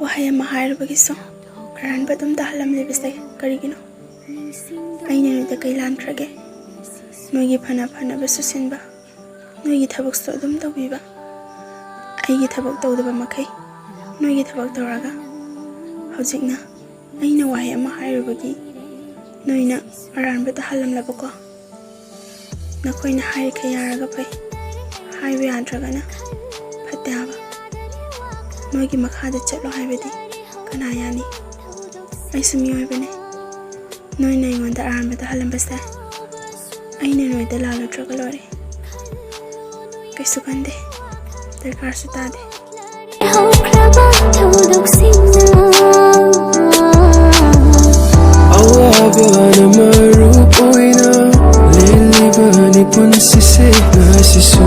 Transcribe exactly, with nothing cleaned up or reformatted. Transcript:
ꯋꯥꯍꯩ ꯑꯃ ꯍꯥꯏꯔꯨꯕꯒꯤꯁꯨ ꯑꯔꯥꯟꯕ ꯑꯗꯨꯝ ꯇꯥꯍꯜꯂꯝꯂꯤꯕꯁꯦ ꯀꯔꯤꯒꯤꯅꯣ? ꯑꯩꯅ ꯅꯣꯏꯗ ꯀꯩ ꯂꯥꯟꯈ꯭ꯔꯒꯦ? ꯅꯣꯏꯒꯤ ꯐꯅ ꯐꯅꯕꯁꯨ ꯁꯤꯟꯕ, ꯅꯣꯏꯒꯤ ꯊꯕꯛꯁꯨ ꯑꯗꯨꯝ ꯇꯧꯕꯤꯕ, ꯑꯩꯒꯤ ꯊꯕꯛ ꯇꯧꯗꯕ ꯃꯈꯩ ꯅꯣꯏꯒꯤ ꯊꯕꯛ ꯇꯧꯔꯒ, ꯍꯧꯖꯤꯛꯅ ꯑꯩꯅ ꯋꯥꯍꯩ ꯑꯃ ꯍꯥꯏꯔꯨꯕꯒꯤ ꯅꯣꯏꯅ ꯑꯔꯥꯟꯕ ꯇꯥꯍꯜꯂꯝꯂꯕꯀꯣ? ꯅꯈꯣꯏꯅ ꯍꯥꯏꯔꯤꯈꯩ ꯌꯥꯔꯒ ꯐꯩ, ꯍꯥꯏꯕ ꯌꯥꯗ꯭ꯔꯒꯅ ꯐꯠꯇꯦ ꯍꯥꯏꯕ꯫ ꯅꯣꯏꯒꯤ ꯃꯈꯥꯗ ꯆꯠꯂꯣ ꯍꯥꯏꯕꯗꯤ ꯀꯅꯥ ꯌꯥꯅꯤ? ꯑꯩꯁꯨ ꯃꯤꯑꯣꯏꯕꯅꯦ꯫ ꯅꯣꯏꯅ ꯑꯩꯉꯣꯟꯗ ꯑꯔꯥꯟꯕ ꯇꯥꯍꯜꯂꯝꯕꯁꯦ ꯑꯩꯅ ꯅꯣꯏꯗ ꯂꯥꯜꯂꯨꯗ꯭ꯔꯒ ꯂꯣꯏꯔꯦ꯫ ꯀꯩꯁꯨ ꯈꯟꯗꯦ, ꯗꯔꯀꯥꯔꯁꯨ ꯇꯥꯗꯦ꯫ ꯍꯧꯈ꯭ꯔꯕ ꯊꯧꯗꯣꯛꯁꯤꯡꯅ ꯑꯋꯥꯕꯅ ꯃꯔꯨ ꯑꯣꯏꯅ ꯂꯦꯜꯂꯤꯕꯅꯤ ꯄꯨꯟꯁꯤꯁꯦ ꯉꯁꯤꯁꯨ꯫